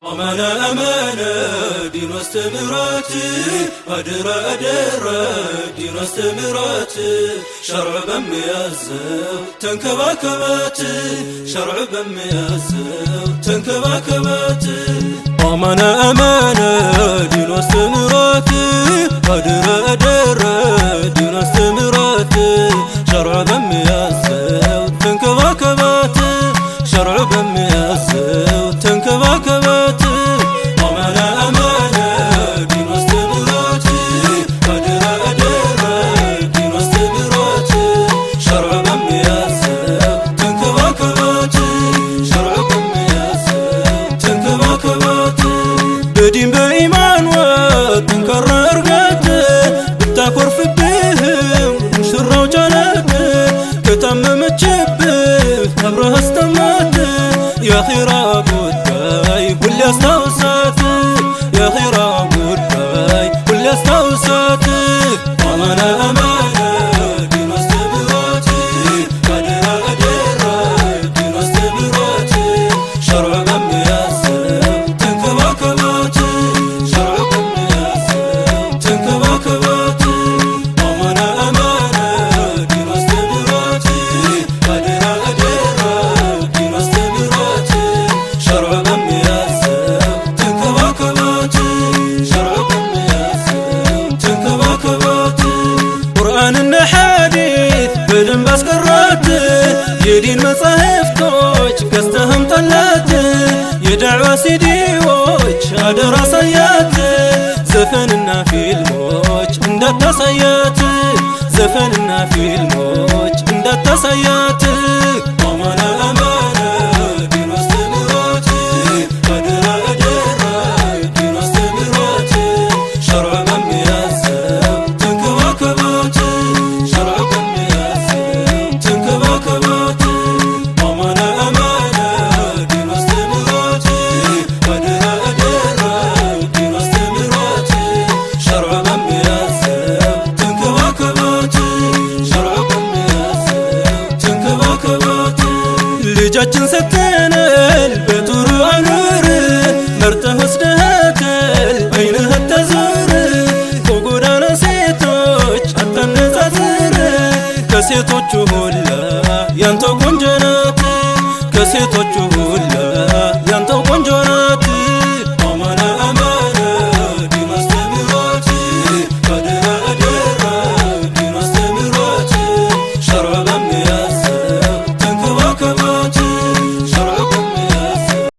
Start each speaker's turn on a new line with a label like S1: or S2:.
S1: አማና አማና ዲን አስተምራት፣ አደራ አደራ ዲን አስተምራት፣ ሸርዕ በሚያዘው ተንከባከባት፣ ሸርዕ በሚያዘው ተንከባከባት። አማና አማና ዲን አስተምራት፣ አደራ አደራ ዲን አስተምራት፣ ሸርዕ በሚያዘው ተንከባከባት፣ ሸርዕ በሚያዘው ተንከባከባት። አማና አማና ዲን አስተምራት፣ አደራ አደራ ዲን አስተምራት፣ ሸርዕ በሚያዘው ተንከባከባት፣ ሸርዕ በሚያዘው ተንከባከባት። በዲን በኢማን ጠንካራ እርጋት፣ ብታኮርፍብህም ሙሽራው ቻላት፣ ከታመመችብህ አብረህ አስታማት፣ የአኺራ ጉዳይ ሁሌ አስታውሳት፣ የአኺራ ጉዳይ ሁሌ አስታውሳት። አማና አማና ዲን አስተምራት፣ አደራ አደራ ዲን አስተምራት፣ ሸርዕ በሚያዘው ተንከባከባት፣ ሸርዕ በሚያዘው ተንከባከባት። አማና አማና ዲን አስተምራት፣ አደራ አደራ ዲን አስተምራት፣ ሸርዕ በሚያዘው ተንከባከባት፣ ሸርዕ በሚያዘው ተንከባከባት። ቁርአንና ሐዲት በደንብ አስቀራት፣ የዲን መጻሕፍቶች ገዝተህም ጠላት፣ የዳዕዋ ሲዲዎች አደራ አሳያት፣ ዘፈንና ፊልሞች እንዳታሳያት፣ ዘፈንና ፊልሞች እንዳታሳያት።